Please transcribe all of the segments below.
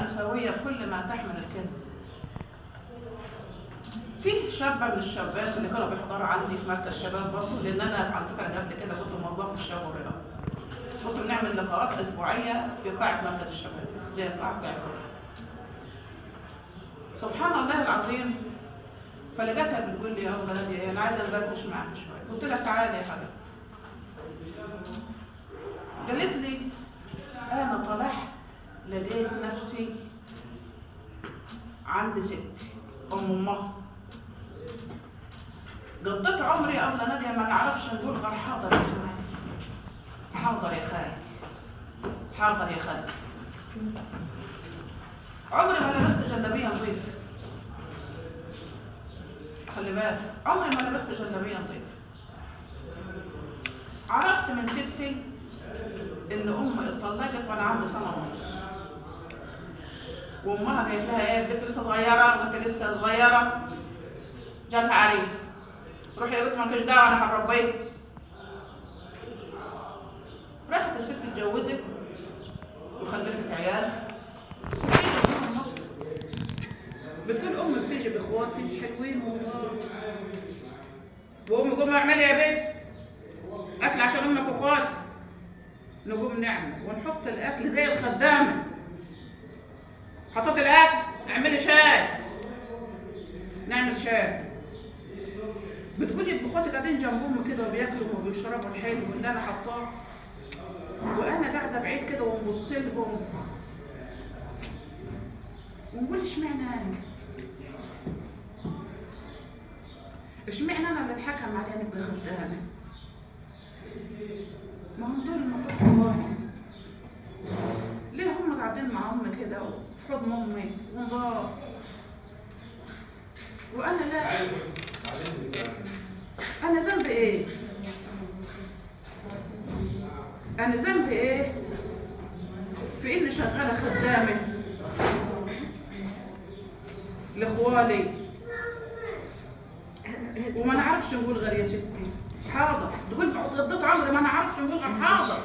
مأساوية بكل ما تحمل الكلمة. في شابة من الشابات اللي كانوا بيحضروا عندي في مركز شباب برضه، لأن أنا على فكرة قبل كده كنت موظفة في الشباب والرياضة. كنت بنعمل لقاءات أسبوعية في قاعة مركز الشباب زي القاعة بتاعتكم. سبحان الله العظيم. فلقيتها بتقول لي يا أم نادية أنا عايزة أدردش معاك شوية. قلت لها تعالي يا حبيبتي. قالت لي أنا طلعت لقيت نفسي عند ستي أم أمها. قضيت عمري يا أبلة نادية ما نعرفش نقول غير حاضر يا سماح، حاضر يا خالي، حاضر يا خالتي. عمري ما لبست جلابية نظيفة، خلي بالك، عمري ما لبست جلابية نظيفة. عرفت من ستي إن أمي اتطلقت وأنا عندي سنة ونص، وأمها قالت لها إيه البنت لسه صغيرة وأنت لسه صغيرة، جالها عريس، روحي يا بنت مالكيش دعوة أنا هربيك. راحت الست اتجوزت وخلفت عيال. بتقول أمي بتيجي بإخواتي حلوين والله، وأمي قومي اعملي يا بنت أكل عشان أمك وإخواتك. نقوم نعمل ونحط الأكل زي الخدامة. حطيت الأكل، اعملي شاي، نعمل شاي. بتقولي اخواتي قاعدين جنب امي كده وبياكلوا وبيشربوا الحلو اللي انا حطاه، وانا قاعدة بعيد كده ونبص لهم ونقول اشمعنى انا؟ اشمعنى انا اللي اتحكم عليا نبقى خدامه؟ ما هم دول المفروض اخواتي، ليه هم قاعدين مع امي كده وفي حضن امي ونضاف وانا لا؟ أنا ذنبي إيه؟ أنا ذنبي إيه؟ في إني شغالة خدامة لإخوالي وما نعرفش نقول غير يا ستي حاضر. تقول قضيت عمري ما نعرفش نقول غير حاضر،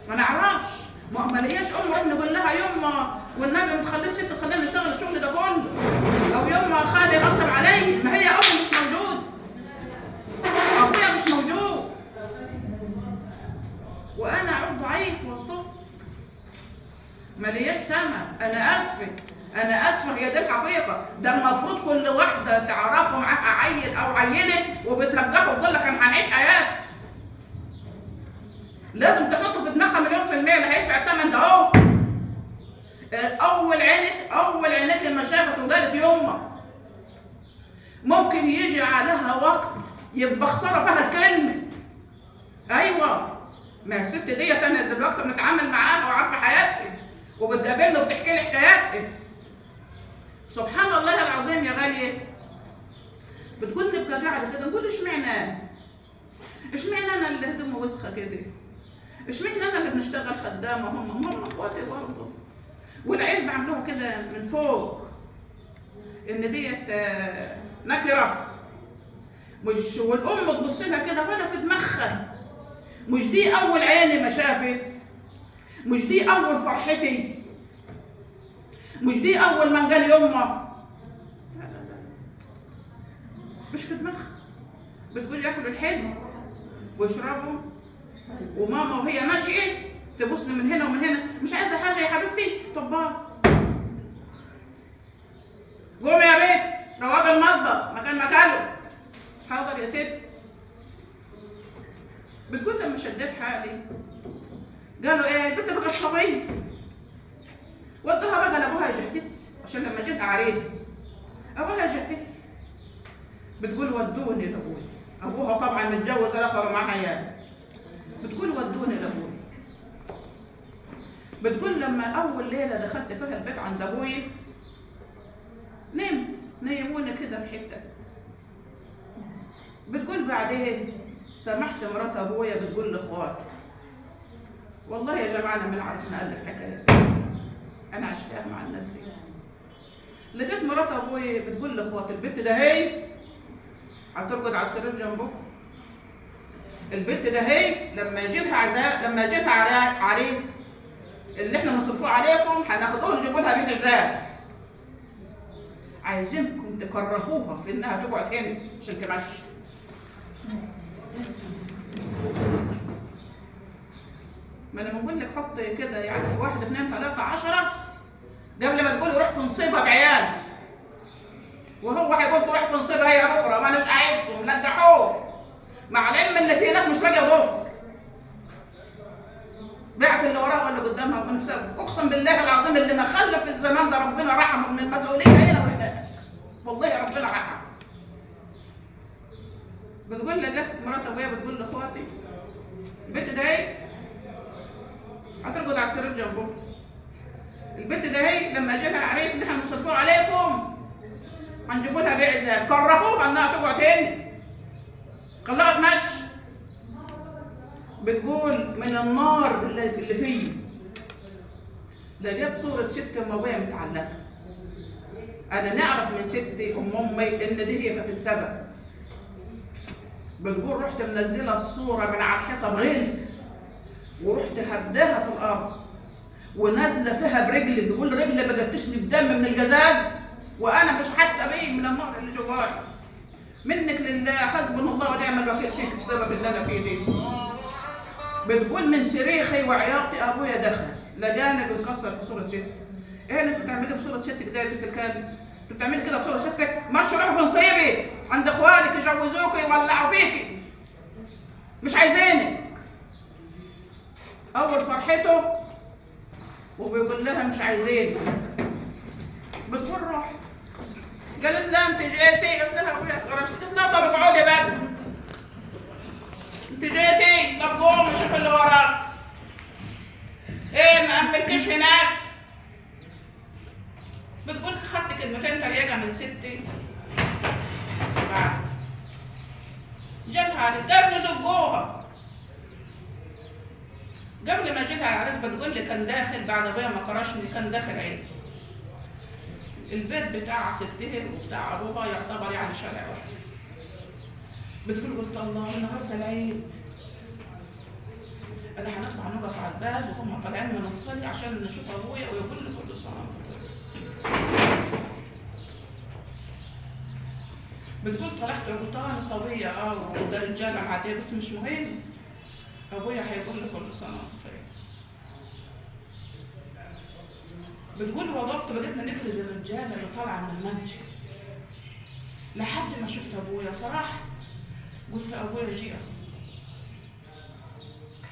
ما نعرفش، ما لقياش أم نقول لها يما والنبي ما تخليش ست تخلينا نشتغل الشغل ده كله، أو يما خالي غصب علي، ما هي أمي مش موجودة، أبويا مش موجود، وأنا عود ضعيف وسطهم، ما لياش ثمن. أنا آسفة، أنا آسفة، هي دي الحقيقة. ده المفروض كل واحدة تعرفه معاها عيل أو عيلة وبتلجحه وتقول لك أنا هنعيش حياتي، لازم تحطه في دماغها 1,000,000% اللي هيدفع الثمن ده أهو. أول عينك، أول عينك لما شافت وقالت يما، ممكن يجي عليها وقت يبقى خسارة فيها الكلمة. أيوه، ما الست ديت أنا دلوقتي بنتعامل معاها وعارفة حياتها وبتقابلني وبتحكي لي حكاياتها. سبحان الله العظيم يا غالية. بتقول نبقى قاعدة كده نقول اشمعنى أنا؟ اشمعنى أنا اللي هدومي وسخة كده؟ اشمعنى أنا اللي بنشتغل خدامة؟ هم إخواتي برضه. والعيال بعملوها كده من فوق ان ديت نكره، مش والام تبص لها كده ولا في دماغها، مش دي اول عيني ما شافت، مش دي اول فرحتي، مش دي اول ما قال يما، لا لا لا، مش في دماغها. بتقول ياكلوا الحلو ويشربوا، وماما وهي ماشية تبصني من هنا ومن هنا، مش عايزه حاجة يا حبيبتي، طب قومي يا بنت رواق المطبخ مكان مكانه، حاضر يا ست. بتقول لما شديت حالي قالوا ايه البنت بقت صبية، ودوها بقى لابوها يجهز عشان لما جيت عريس ابوها يجهز. بتقول ودوني لابوي، ابوها طبعا متجوز الاخر ومعاه عيال. بتقول ودوني لابوي. بتقول لما اول ليلة دخلت فيها البيت عند ابوي نمت، نيموني كده في حتة. بتقول بعدين سمحت مرات ابويا بتقول لاخواتي، والله يا جماعة انا ما عارف نالف حكاية، انا عشتها مع الناس دي. لقيت مرات ابويا بتقول لاخواتي البنت ده هي هترقد على السرير جنبكم، البنت ده هي لما يجي لها عزاء، لما يجي لها عريس اللي احنا بنصرفوه عليكم هناخدوه نجيبوا لها بيه عزاب. عايزينكم تكرهوها في انها تقعد هنا عشان تمشي. ما انا بقول لك حط كده يعني 1 2 3 10 قبل ما تقولي روح في نصيبها بعيال، وهو هيقول تروح في نصيبها هي اخرى، ما اناش عايزهم لجحوه. مع العلم ان في ناس مش لاقيه ضفر، بعت اللي وراها واللي قدامها بنفسها. اقسم بالله العظيم اللي ما خلف في الزمان ده ربنا رحمه من المسؤولية هنا وهناك، والله ربنا رحمه. بتقول لي جت مرات ابويا بتقول لاخواتي البنت ده هي هترقد على السرير جنبهم، البنت ده هي لما اجي لها عريس اللي احنا بنصرفوه عليكم هنجيبوا لها بيع ذهب، كرهوها انها تقعد هنا، خلوها تمشي. بتقول من النار اللي فيه لقيت صورة ست ام ابويا متعلقة. انا نعرف من ستي ام امي ان دي هي كانت السبب. بتقول رحت منزلة الصورة من على الحيطة بغل، ورحت هبداها في الارض ونازلة فيها برجلي، تقول رجلي بقت بدم من الجزاز وانا مش حاسة بيه من النار اللي جواي. منك لله، حسبنا الله ونعم الوكيل فيك بسبب اللي انا فيه دي. بتقول من صريخي وعياطي ابويا دخل لقاني بنكسر في صوره ستي. ايه اللي انت بتعمليه في صوره ستك ده يا بنت الكلب؟ انت بتعملي كده في صوره ستك؟ ماشي روحي في نصيبي عند اخوالك يجوزوكي يولعوا فيكي، مش عايزينك. اول فرحته وبيقول لها مش عايزينك. بتقول روح. قالت لها انت جيتي؟ قالت لها ابويا اتقرش. قالت لها طب اقعدي بقى، انت جيتي؟ طب قومي شوف اللي وراك. ايه ما قفلتيش هناك؟ بتقول خدت كلمتين تريقه من ستي. بعد جالها عريس قبل زوجوها، قبل ما جالها العريس بتقول لي كان داخل بعد ابويا ما كرشني، كان داخل عيد البيت بتاع ستها وبتاع ابوها يعتبر يعني شارع واحد. بتقول قلت الله النهارده العيد، انا هنطلع نقف على الباب وهم طالعين من الصلي عشان نشوف ابويا ويقول لي كل سنة. بتقول طلعت قلت انا صبية وده رجاله معدية بس مش مهم، ابويا هيقول لي كل سنة وانت طيب. بتقول وظفت بدأنا نفرز الرجالة اللي طالعه من المنزل لحد ما شفت ابويا. فرح قلت ابويا جه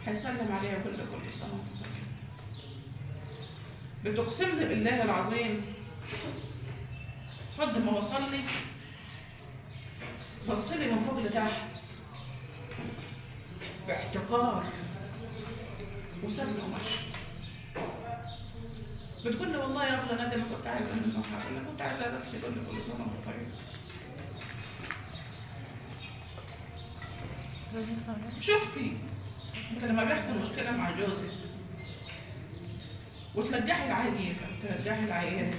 هيسلم عليا كل سنة وانت طيب. بتقسم لي بالله العظيم لحد ما وصل لي بص لي من فوق لتحت باحتقار وسابني ومشي. بتقول لي والله يا ابله نادي ما كنت عايزه منه حاجة، انا كنت عايزه بس يقول لي كل سنة وانت طيب. شفتي انت لما بيحصل مشكلة مع جوزك وتلجحي العيل تلجحي العيال.